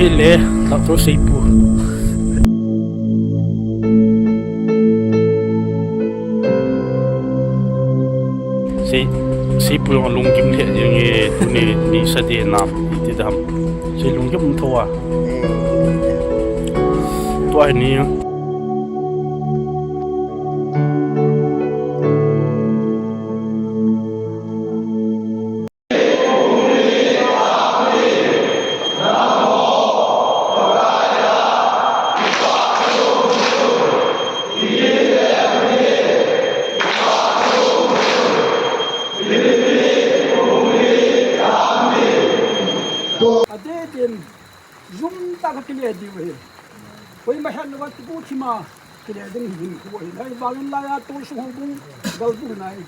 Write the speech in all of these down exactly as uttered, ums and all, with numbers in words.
Hi le, lak to seipu. Sei, seipu jong lunggim le jeng e, tuni, ni sa de nam, iti dam. Sei lunggim tho a. Tua ni. Adeh din, jum tah a kile diu ahi. Koima het louva tupu thima kile ding hi hinkho ahi. Ahivangin laiya tolsung houbung, galbung nai.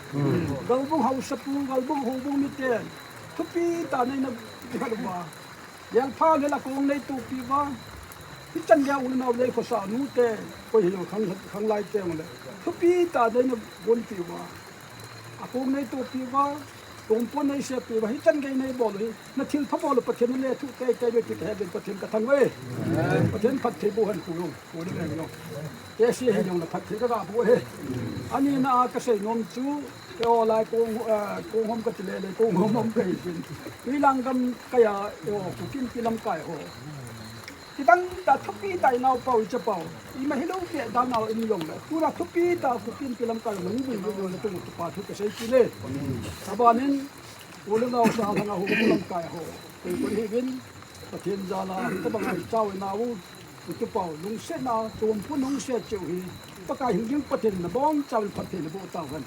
Galbung haosapu, galbung houbung miten thupi tah a neina diu ahi. Yelpha le la kong neitopi uva. Hichan gei a u le nao le khosa nute, koi hilou khang, khanglai te le thupi tah a neina bonpi uva. Akong neitopi uva, tongpon neisepi uva, hichan gei neibol u hi, na thilpha bol u Pathen in alethuh teitei diu ti kahe uvin, Pathen kathangvah e. Pathen phattheiboh hen, khu jong, khu le veng jong. Kei se hi jong na phatthei kagaboh e. Ani na a kasei nom chu, keiho lai kong, eh, kong hom kati le le, kong hom hom kahi jin. Twilang gamkai a, eiho, Kuki Inpi lamkai ho. Kidang tah thupi tah a inaopa u ichapa u. Ima hilou peh dan a um jongle. Tuna thupi tah a Kuki Inpi lamkai u nung bui bui jongle tuna kipa thu kasei kit e. Abanin, u le nao sa lhanga houbung lamkai ho. Koi koi hi vin, Pathen jal a, tabang a ichao inau, ichapa u, lungsetna, tongpon lungset cheh u hi. Pakai hingjing Pathen in nabonchauvin phatthei naboh tauhen.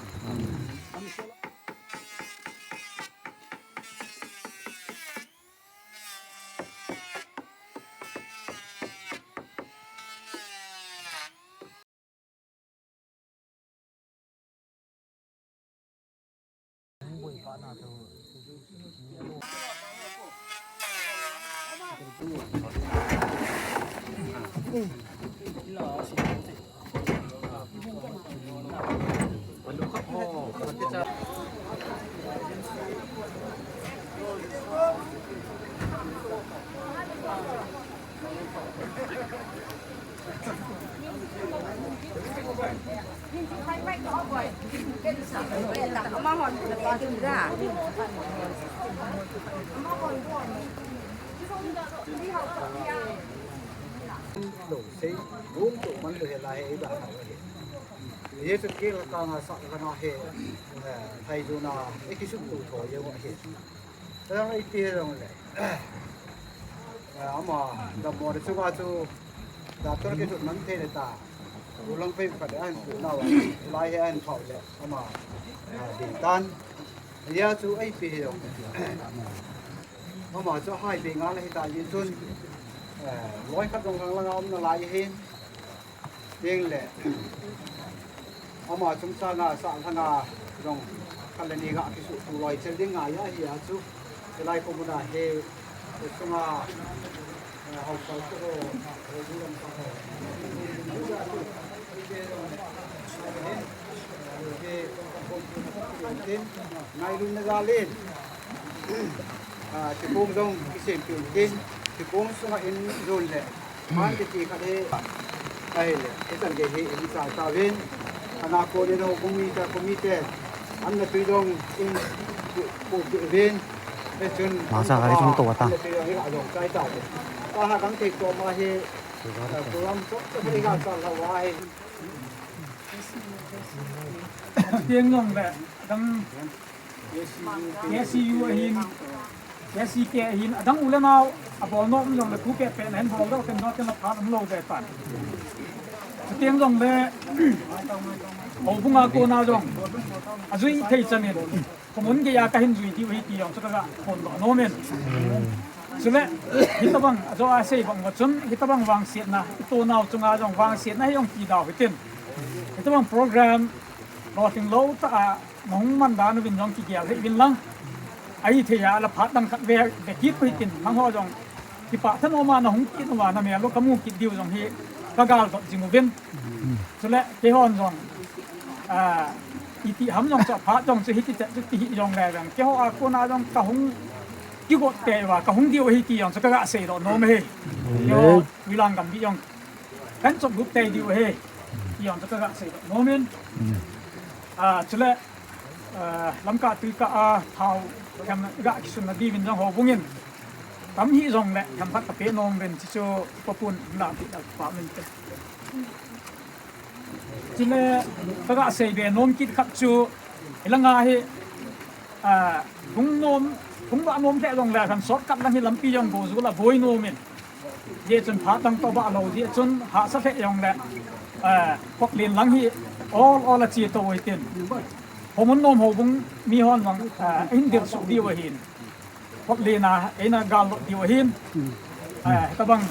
Lou sei, lung to man lou he la he, i da na he. Ye to ke la ka nga sa la nga he, eh, thai jo na, e ki su to to ye wa he. Tadang ipi he jong le. Eh, ama, dammo le chunga chu, doctor kithut man thei le ta. U lang pei khat le ahin tu nau a, lai he ahin thau le, ama, eh, ding tan. Hia chu ipi he jong. Ama chu hai pei nga le hita ji chun, eh, loi khat jong lang lang a um nalai hin. Ding le. Ama chungchang a sa lhanga jong khat le ni ga kisuh tu loi chel ding ngai ahi a chu. Hilai ko muna he, he sunga, eh, hausa ko, he dulam sa ko. Ngailun na jalin. Ah, thikong jong kisem pin tin, thikong sunga in jon le. Man kiti khat hi, ahile, hitan gei hi in chal tauvin, ana konin houbung mite, committee, an na tui jong in pu, pu, pu vin, hichun, Masa gari chung to ata. An na tui jong in a jong chai tauvin. Taha dang thei to ma hi, eh, program to, to hi ga chal la wa hi. Tiang jong le, dang K C U ahin, K C K ahin, adang u le nau, abol nom jong le thu pehpeh na hin bol doh ten doh ten la phat um lou ve tan. Chuteng jong le, houbung a kona jong, ajui thei chan in, komun gei a kahin jui diu ahi ti jong chu kaga phondoh nom in. Chule, hitabang, ajo a sei bang uva chun, hitabang vangsetna, ito nau chunga jong vangsetna hi jong ti dau hitin. Hitabang program, lolhing lou tah a, nahung man dan uvin jong kigel hih uvin lang. Ahithei a la phat dang khat ve, ve kit u hitin, nangho jong kipah thanom a nahung kit uva, namel u kamu kit diu jong hi kagal dot jing uvin. Chule, keihon jong, ah, iti ham jong chu aphat jong chu hiti chet chu ti hi jong le jong. Keiho a kona jong kahung kigot tei uva kahung diu ahi ti jong chu kaga seidoh nom e. Yo, Tuilang Gambih jong kahin chop lut tei diu ahi ti jong chu kaga seidoh nom in. Ah, chule, ah, Lamka Tuikah a thao themna ga kisunna diuvin jong houbung in tam hih jongle themkhat kapeh nom uvin, chuchu papun lahpeh ding pah uvinte. Chule kaga seibe nom kit khat chu, hilanga hi, ah, thung nom, thung vah nom lheh jongle khan shortcut lang hi lampi jong go jula boi nom in. Hijeh chun phat dang toh vah lou jeh chun hahsa lheh jongle, ah, Khoklen lang hi ol ol a che tou hitin. Khomun nom houbung mihon jong, ah, ahin dilsuh diu ahin. Khoklen a eina gal lut diu ahin. Ah, hitobang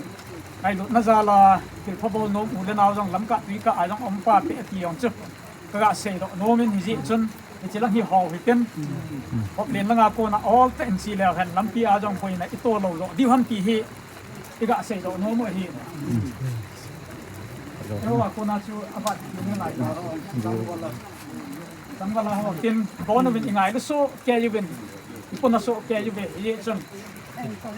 ngailutna jal a thilpha bol nom u le nao jong Lamka Tuikah a jong um pate ati jong chu kaga seidoh nom in, hijeh chun hiche lang hi hou hitin. Khoklen langa kona ol tah in che leu hen lampi a jong boina ito lou joh diu ham ti hi iga seidoh nom u ahi. Eiho a kona chu avat ti nalai ta. Tangval a ho tin, bon uvin, ingailu soh kei uvin, ipona soh kei uve, hijeh chun,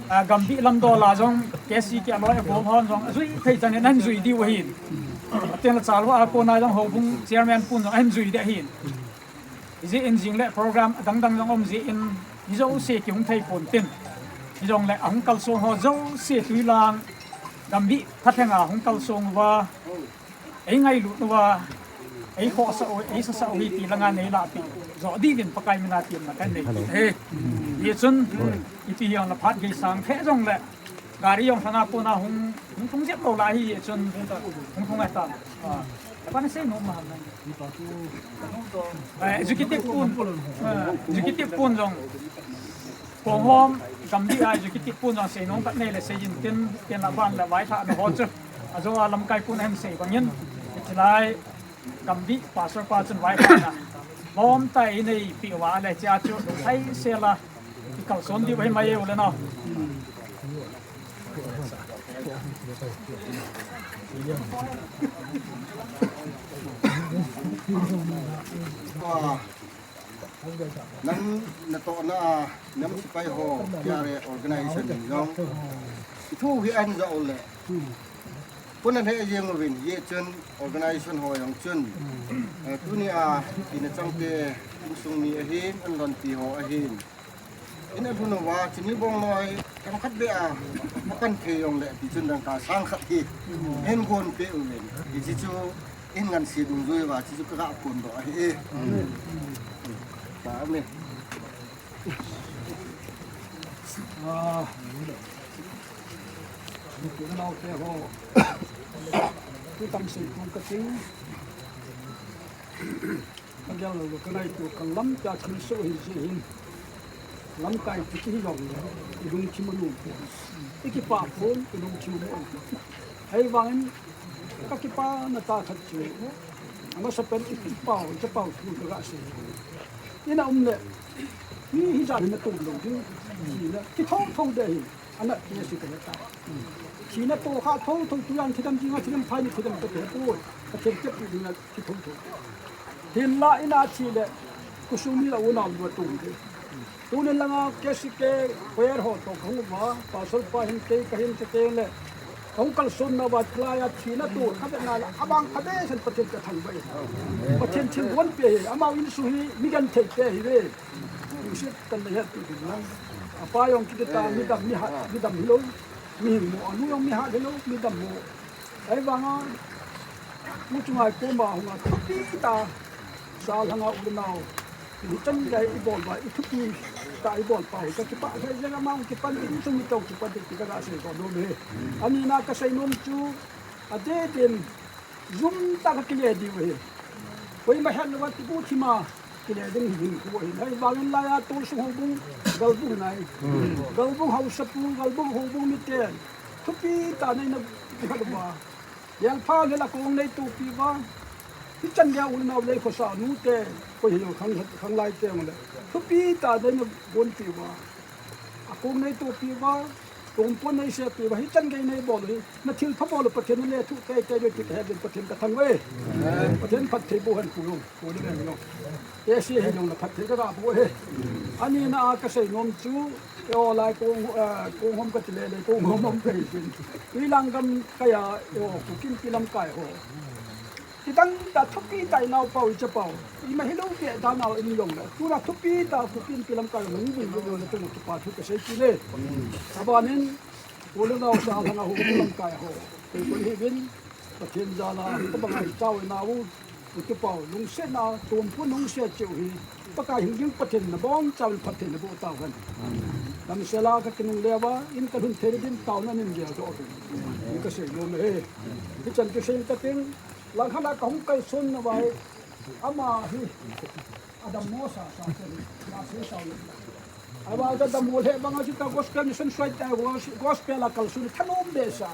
ah, Gambih lamdol a jong, K C K a loi abol hon jong ajui thei chan in ahin jui diu ahin. Atengle Chalhoh a kona jong houbung chairman pun jong ahin jui ding ahin. Hijeh in jing le program adang dang jong um jeh in, mi jouse kihung thei pon tin. Hijongle ahung kalsong ho jouse Tuilang Gambih phathenga hung kalsong uva, eingailut uva, eikhohsah u, eisasah u hi ti langa neilahpeh joh diuvin Pakai mina temna kanei e. Hijeh chun ipi hijongle phat gei sang thei jongle gari jong lhanga kona hung, hung thung jep lou lai hijeh chun hung thung ahitan. Ah, apa nasei nom ma ham. Eh, executive pun, eh, executive pun jong Konghom Gambih a executive pun jong seinom khat neile seiyin tin, tin aban le vailhahna ho chu ajo a lamkai pun ahin sei bangin, hiche lai Gambih pastor pa chun vailhahna lom tah a eineipeh uva le, hichea chu lungthim sel a ikalson diu ahi mai e u le nao. Nam natohna a nam sepai ho, T R A organization in jong ithu hi ahin jah u le, puna lheh jeng uvin, hijeh chun organization ho jong chun, eh, tunia ina changte, insung mi ahin, anlonpi ho ahin, ina lhun uva, chuni bong noi, themkhat beh a, apan thei jongle, ti chun dangka sang khat hi ahin gonpeh uvin, hiche chu in ngansi dungjui uva, hiche chu kaga phondoh ahi e. Amen. Ah, nute naote ho, tu tam sei tung kating. Kagel lou, kangaito, kalam tia thilsoh hi jeh hin. Lamkai ti kihi jongle, ilungthim anom pon. Ikipah pon, ilungthim anom pon. Ahivangin, kakipana tah khat chu, amasapen ikipau, ichapau thu kaga sei. Ina um le, mi hijat hi nato lou ding, hile, kithou thou ding ahi. Anat ti asi kale ta. Thina toh kha thou thou tu jong thidam jinga thidam phai ni thidam toh te poi. Pathen tep tu dinga thi thou thou. Hinla ina thi le, khosung mi la unau lua tung te. Tuni langa K C K choir ho toh kahung uva, pastor pa hin kei kahin che teng le, kahung kalsonna uva chulai a thina toh kha be nala, abang kha be sen Pathen kathangvah e. Pathen thilbonpi ahi, amau insung hi mi genthei te ahiuve. Lungset tah in nahet u ding lang. Apa jong kiti ta, midam mihat, midam hilou. Mihing mo, anu jong mihat hilou, midam mo. Ahivanga, u chunga koma hunga thupi tah, sa lhanga u le nao. Hichan gei ibol uva, ithupi tah ibol pau hi kakipah lheh jeng, ama kipan ti, insung mi toh kipan ti, kaga seidoh nom e. Ani na kasei nom chu, adeh din, jum tah a kakile diu ahi. Koima het louva tibu thima kile ding hinkho ahi. Ahivangin laiya Tolsung houbung, Galbung nai. Galbung haosapu, Galbung houbung miten thupi tah in eina khat uva, Gelpha le la kong neitopi uva, hichan geiya u le nao le khosa nute, koi hilou khang, khanglai te le thupi tah in eina bonpi uva, akong neitopi uva, Tumpon neisepi uva, hichan gei neibol u hi, nathilpha bol u Pathen in nathu teitei diu ti kahet uvin, Pathen kathangvah e. Pathen phattheiboh hen, pu jong, pu le neng jong. Ese hi jong naphatthei kaga boh e. Ani na a kasei nom chu, Eo lai kong, eh, kong hom ka ti le le, kong hom hom ka hi tin. Tui lang gam ka ya, eo, Kuki Inpi lamkai ho. Ti dang ta thupi ta i nau pau i cha pau. I ma hi lo ke da nau in yong le. Tu ra thupi ta Kuki Inpi lamkai ho, nung bun bun le tu na tu pa thu ka sei ti le. Sa ba nin, ko le nau sa thang a ho lamkai ho. Ko ko hi bin, Pathen jal a, ka bang ai chau i nau. Utu pau, lungsetna, tuam pu lungset cheu hi. Pakai hing ding Pathen na bong chau Pathen na bu tau kan. Lam sela ka kinung lewa, in ka lhun thei din tau na nin dia do. Ni ka sei lo me he. Hi chan ki sei ta ting, lang khala ka hung kai son na vai. Ama hi. Adam mo sa sa se. Na se sa. Ai wa ka dam mo he bang a chu ta gospel mission soi ta gospel a kal sun thanom be sa.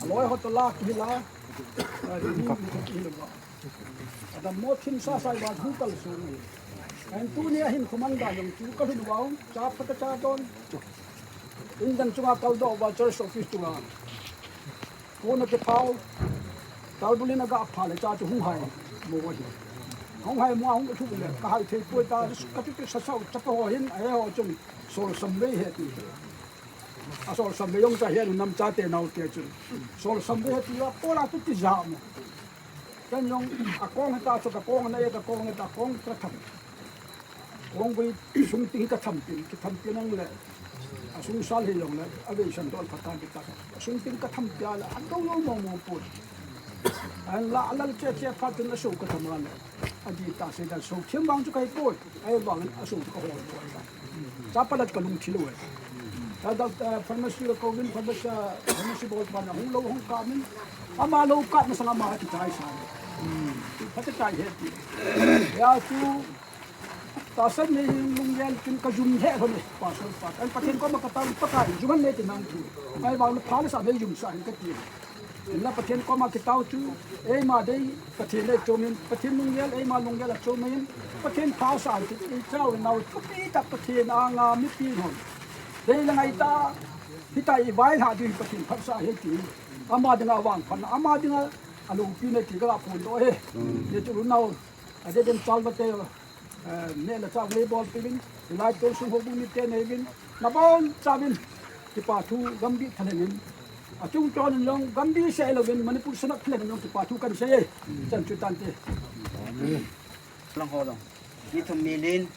Aloi ho to la ki la. Ai, ni, ni, ni, ni, Adam mo thim sa sai ba hung kal su ni. Kan tu ni a hin khumang da jong chu ka lhun vau, cha pha ka cha don. In dan chunga kal do va church office chunga. Ko na ke phau. Kal bulin a ga pha le cha chu hung hai. Mo wa hi. Hung hai mo hung thu le ka hai thei poi ta ka chu chu sa sa cha pa ho hin a he ho chung. Sol sam vei he ti. A sol sam vei jong cha he nam cha te nau te chu. Sol sam vei he ti va po la tu ti ja mo. Ken jong a kong ta chu ka kong na e ka kong na ta kong ka tham. Kong bui sung ting ka tham tin, ki tham tin ang le. A sung sal hi jong le, a vei san dol pha ta ki ta. A sung ting ka tham tia le, a dong jong mo mo pu. An la a lal che che pha tin a su ka tham le. A di ta se da su thim bang chu kai pu. Ai bang a su ka ho pu. Cha pa lat ka lung thil we. Ta da, eh, pharmacy ka ko vin pharmacy, pharmacy bol pa na hung lo hung ka min. Ama lo ka na sang ama ki tai sa. Pha ta tai he ti. Ya chu ta san ni lung yan kin ka jum he ho ni. Pa so pa. Kan Pathen koma ka ta pa ka jum ne ti nang tu. Ai bang pha na sa ne jum sa ka ti. Inla Pathen koma kitao chu, eima dei, Pathen le chomin, Pathen lunggel, eima lunggel a chomin, Pathen phatsa chu, i chau nau thupi tak Pathen anga mipi hon. Dei le ngai ta, hita i vailhah ding Pathen phatsa ahi ti. Ama dinga vangphatna, ama dinga alungpi na ti ka phondoh e. Ye chu nau, a dei den chal ba te, Eh, neh le chah nei bolpeh uvin, hilai tonsung houbung mite nei uvin, nabonchauvin, kipa thu gambih thalheng in, achung chon in jong gambih seh louvin, Manipur sanap thalheng in jong kipa thu kahin sei e, chan chu tante. Nangho jong, mi thum mi lin,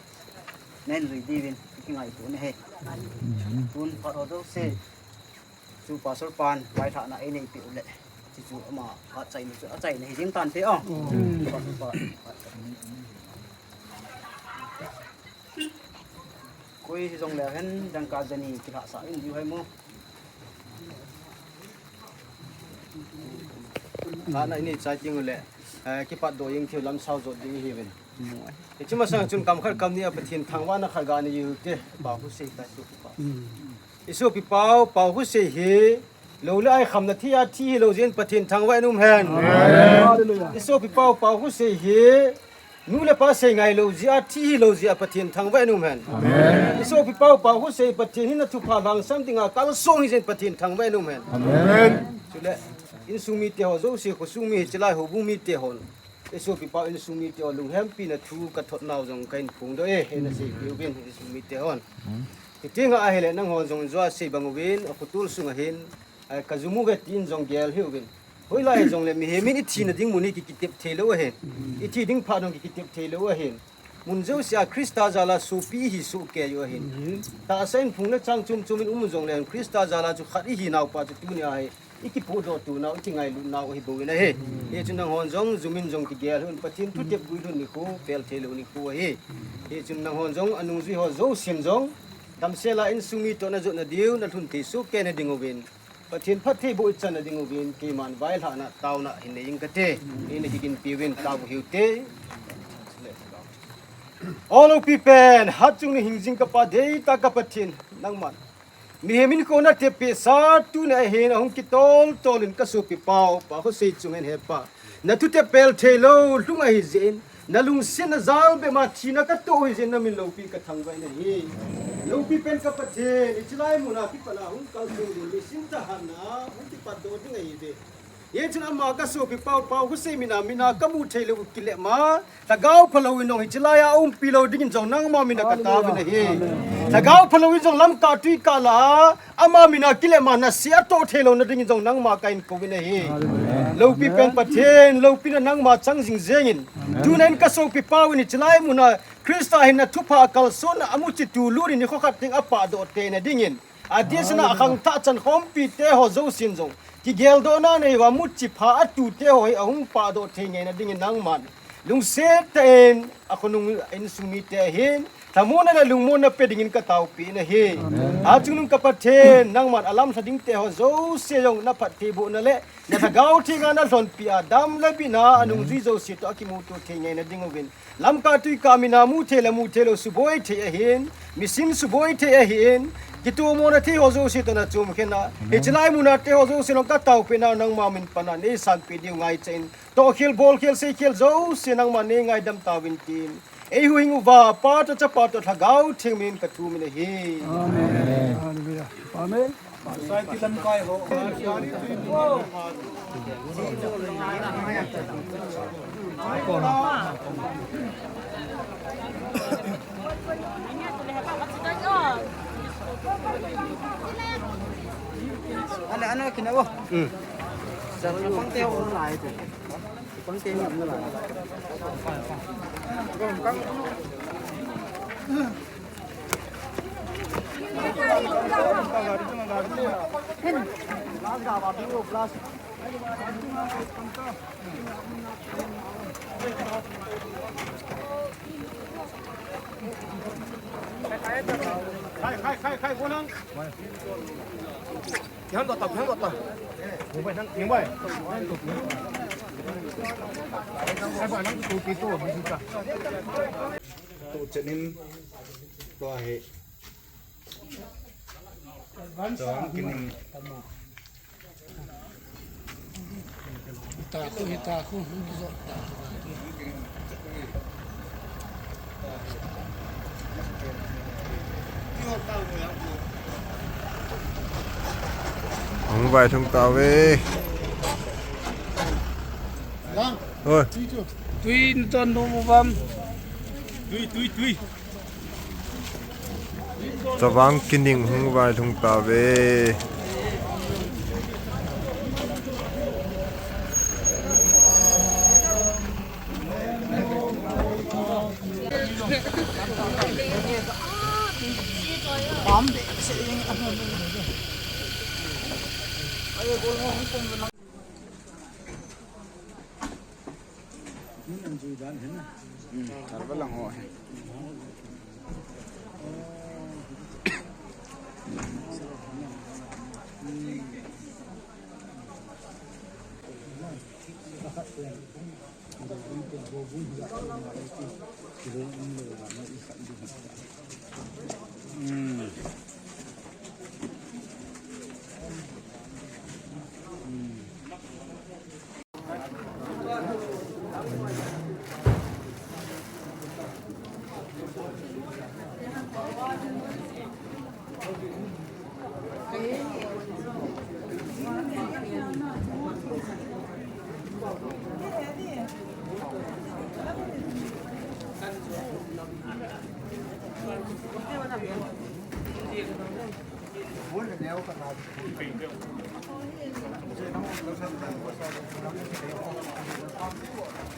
nahin jui diuvin, kingaito nahi. Tun phat ho jouse. Chu Pastor pan vailhahna einei peh uleh. Chuchu ama phat chaina chu achaina hijeng tante o. Pastor pan. Koi hijongle hen dangka jani kilhahsah in diu hai mo. Lhahna inei chai teng uleh, eh, kipatdoh jeng thei u lam sao jot ding ihiuvin. Hiche masang chun kam khat kam ni a Pathen thangvahna khat ga nei u hite. Pa khu sei ta chu pa. Isopi pau, pau khu sei hi, lou le ai khamna thei a thi hilou jeh in Pathen thangvah in um hen. Amen. Hallelujah. Isopi pau, pau khu sei hi, nu le pa sei ngailou jeh a thi hilou jeh a Pathen thangvah in um hen. Amen. Isopi pau, pau khu sei Pathen hin athupha lhangsam dinga kalsong hijeh in Pathen thangvah in um hen. Amen. Chule, insung mite ho jouse, khosung mi hiche lai houbung mite hon. Isopi pau insung mite ho lunghempina thu kathot nau jong kahin phongdoh e, hena seipeh uvin insung mite hon. Hiti nga ahile nanghon jong jouse bang uvin, akhotul sunga hin, eh, kajum uve tin jong gel hih uvin. Hoilai jongle mihem in ithina ding mun hi ki, kitep theilou ahin. Ithi ding phat jong ki, kitep theilou ahin. Mun jousea Christa jal a sopi ihi sohkei u ahin. Tahsa in phung le chang chom chom in um jongle Christa jal a chu khat ihi nau pa chu tunia hi. Ikipohdoh tu nau, ikingailut nau ahi bou in ahi. Hichun nanghon jong, jum in jong kigel hih un, Pathen thutep guilhun nikho, pel theilou nikho ahi. Hichun nanghon jong, anungjui ho jousen jong, damsel a insung mi toh najot nadiu, nalhun thei sohkei na ding uvin. Pathen phattheiboh ichan na ding uvin, keiman vailhahna, taona hin nei ing kate, neina kiginpi uvin, tao u hite. O loupi pen, hatchung ni hingjing kapa, deitah ka Pathen, nangman. Mihem in kona tep pehsa tuni ahin ahung kitol tol in kasopi pau, Pa Khosei chunga hin hepa. Nathutep pel theilou lhung ahi jeh in, nalungsetna jal bep ma thina katoh ahi jeh in namin loupi kathangvah in ahi. Loupi pen ka Pathen, hiche lai muna kipat a hung kalsong ding, nisim thahatna, hung kipatdoh ding ahiuve. Hichun ama kasopi pau pau huse mina mina kamu thei lou kile ma. Lhagao phalou in jong hiche laiya umpi lou dingin jong nangma mina kataovin ahi. Lhagao phalou in jong lamkah tuikah lah a ama mina kile ma nasia toh thei louna dingin jong nangma kahin kouvin ahi. Loupi pen Pathen, loupina nangma chang jing jengin. Tunin kasopi pau in hiche lai muna Christa hinna thupha kalsonna amuchi tulut in nikho khat ding apahdoh theina dingin. Adeh sena akhangthah chan khompi teho jousen jong kigeldohna neiuva muchi pha atu teho hi ahung pahdoh thei ngeina dingin nangman lungset tah in akhonung insung mite ahin lhamonna le lungmonna pe dingin kataopi nahi. Achungnung ka Pathen, nangman alamlha ding teho jouse jong naphattheibohna le nalhagao thenga nalhonpi a dam le bina anungjui jouse toh akimuto thei ngeina dinguvin lamkah tuikah mina mu thei le mu thei lou suboi thei ahin, misin suboi thei ahin, kitomona theiho jouse toh nachom khen a, hiche lai muna teho jouse jong kataopina nangma min pan a neisanpeh diu ngaichain, tohkhel, bolkhel, seikhel jouse nangman neingaidam tauvin tin, eihuhhing uva Pa toh Chapa toh Lhagao Theng min in kathumin ahi. Amen. Hallelujah. Amen. Ale, ano kina wo? Hmm. Sa pang te wo lai te. Pang te wo lai. Khai, khai, khai, khai, bo nang. Kihon doh ta, kihon doh ta. Bo bai nang, ning bai. Khai bai nang tu pi tu, bi ta. Tu chenin, tu ahi. Chang kining. Hita khu, hita khu, hung kijo ta. Hung vailhung tauve. Oi. Tui ni ton dum uvam. Tui, tui, tui. Chavang kining hung vailhung tauve.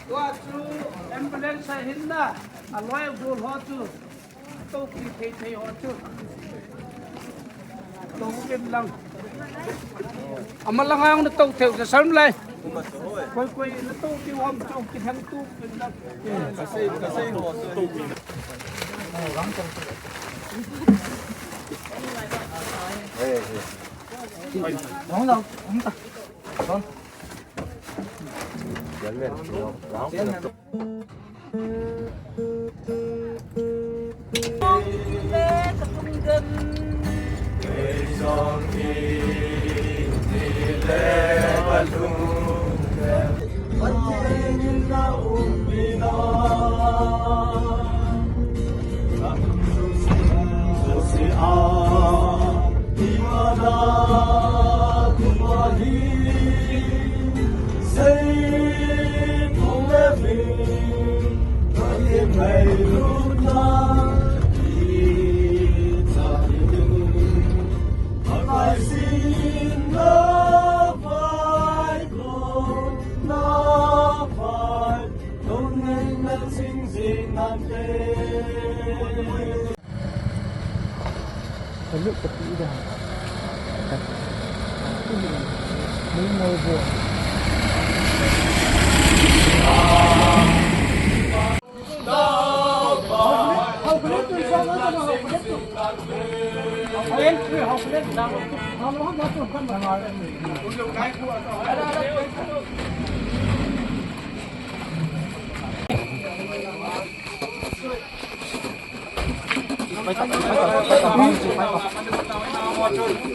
Tua chu ambulance a hin na, aloi gol ho chu. Topi thei thei ho chu. Topi lang. Ama lang ang na to thei sa sam lai. Koi koi na topi hom chu ki thang tu pin lang. Ka sei, ka sei ho chu. Hey, hey. Nong nong, nong ta. Nong. Yan men. Yan men.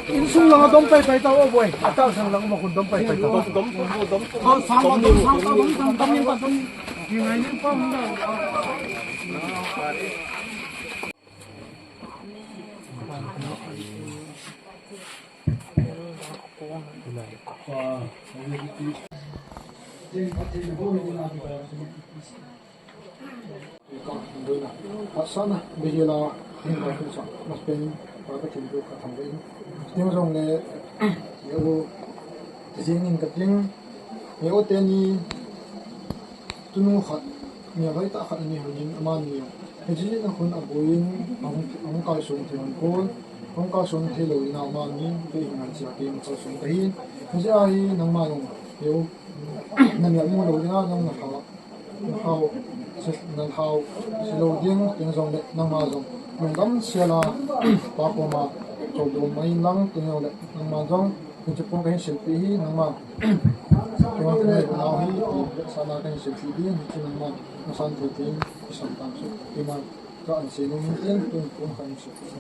Insung lang dom pai pai tao, oh boy. Atal sang lang ma kun dom pai pai tao. Dom, dom, dom, dom. Dom, sang, dom, sang, dom, sang, dom, sang, dom. Ni ngai ni pa hung da. Sana, bihila, hingga kusa, mas pen, pa ka tin du ka thang in. Ting jong le, ye u, zing in ka ting, ye u te ni, tunu khat, ni a vai ta khat ani hon in, ama ni, he ji na hun a bu in, a hung, a hung kai sung thei hon ko, a hung kai sung thei lo in ama ni, be hinga chia ke, ma kai sung ka hin, he ji a hi, nang ma yong, ye u, na ni a mu lo ding a, nang na kha. Hao, si, nang hao, si lo ding, ting jong le, nangma jong. Lungdam sela, pa koma, chol dom mai lang, ting jong le, nangma jong, hiche pon ka hin silpi hi, nangma. Kima ka nei nau hi, ti, sana ka hin silpi ding, hiche nangma, nasan thei thei, kisam tam su, kima, ka an se nung, tin, tun, tun, ka hin silpi,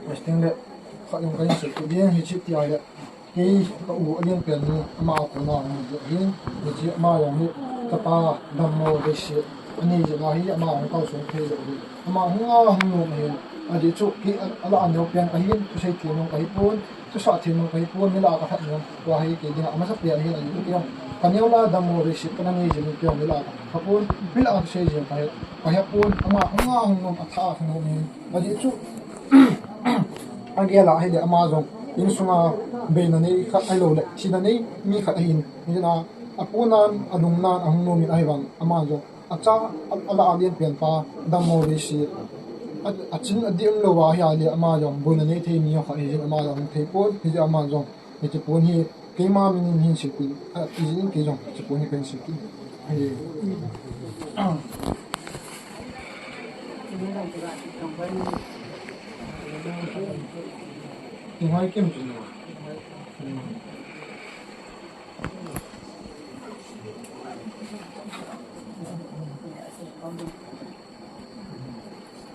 Testing le, kha yung kain se tu bien hi chip ti ai le. Kei ka u a lian pen hi ama a kona hung ding ahin, hiche ama jong hi chapa dammo leiset anei jeh a hi ama hung kalsong thei lou hi. Ama hung a hung nom ahin, ajeh chu kei a, a la a neo pen ka hin, thusei them jong ka hi pon, thusah them jong ka hi pon, mi lah a ka that jong, tua hi kei dinga a masa pen ahin, ajeh chu kei jong ka neo la dammo leiset ka na nei jeh in kei jong mi lah a ka that pon, mi lah a thusei jeh jong ka he, ka he pon, ama hung a hung nom, a tha a ka nom ahin, ajeh chu A gel a ahile ama jong insunga beina nei khat ahilou le, thina nei mi khat ahin, hijeh a, a ponan, a lungnan, a hung nomin ahivang, ama jong a cha, a, a la a lian pen pa, dammo leiset, a, a chin a dim lou a hi ahile, ama jong boina nei thei mi khat ahin, ama jong hung thei pon, hijeh a ama jong, hiche pon hi, Keima min in hin silpin, a, ijin kei jong, chipon hi kahin silpin. Ahi. Tungai kem tu na.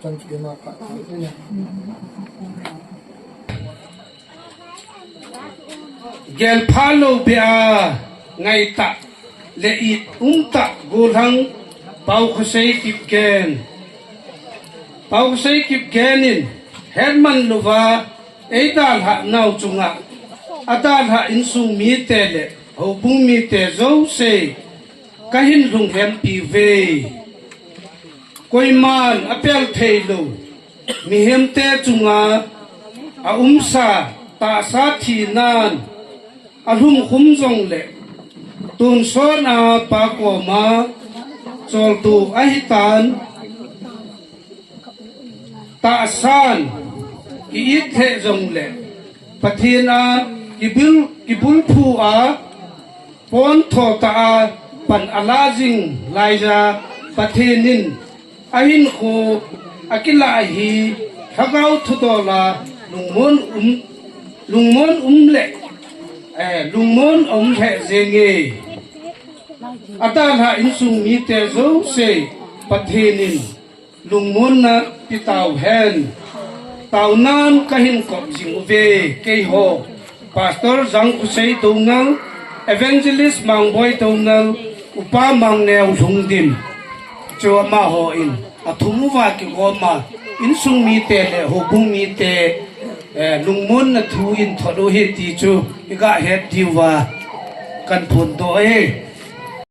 Chan chu keima kha. Gelpha lou beh a ngaitah le it umtah gollhang Paokhosei Kipgen. Paokhosei Kipgen in hetman louva eidalhah nau chunga adalhah insung mite le houbung mite jouse kahin lunghempi uve. Koiman apel theilou mihemte chunga aumsa tahsa thinan alhumkhum jongle tonsot a Pa koma choldo ahitan, tahsan ki-it lheh jongle Pathen a kibul, kibulphu a pontho tah a pan ala jing laija Pathen in ahinkho akilah hi lhagao thudol a lungmon um, lungmon um le, eh, lungmon um lheh jenge. Adalhah insung mite jouse Pathen in lungmonna pe tauhen. Taonan kahin kop jing uve, keiho Pastor Jangkhosei Doungel, Evangelist Mangboi Doungel, Upa Mangneo Lhungdim. Chu amaho in athum uva kigoma insung mite le houbung mite, eh, lungmonna thu in thot u ahi ti chu iga het diuva. Kan phun to e.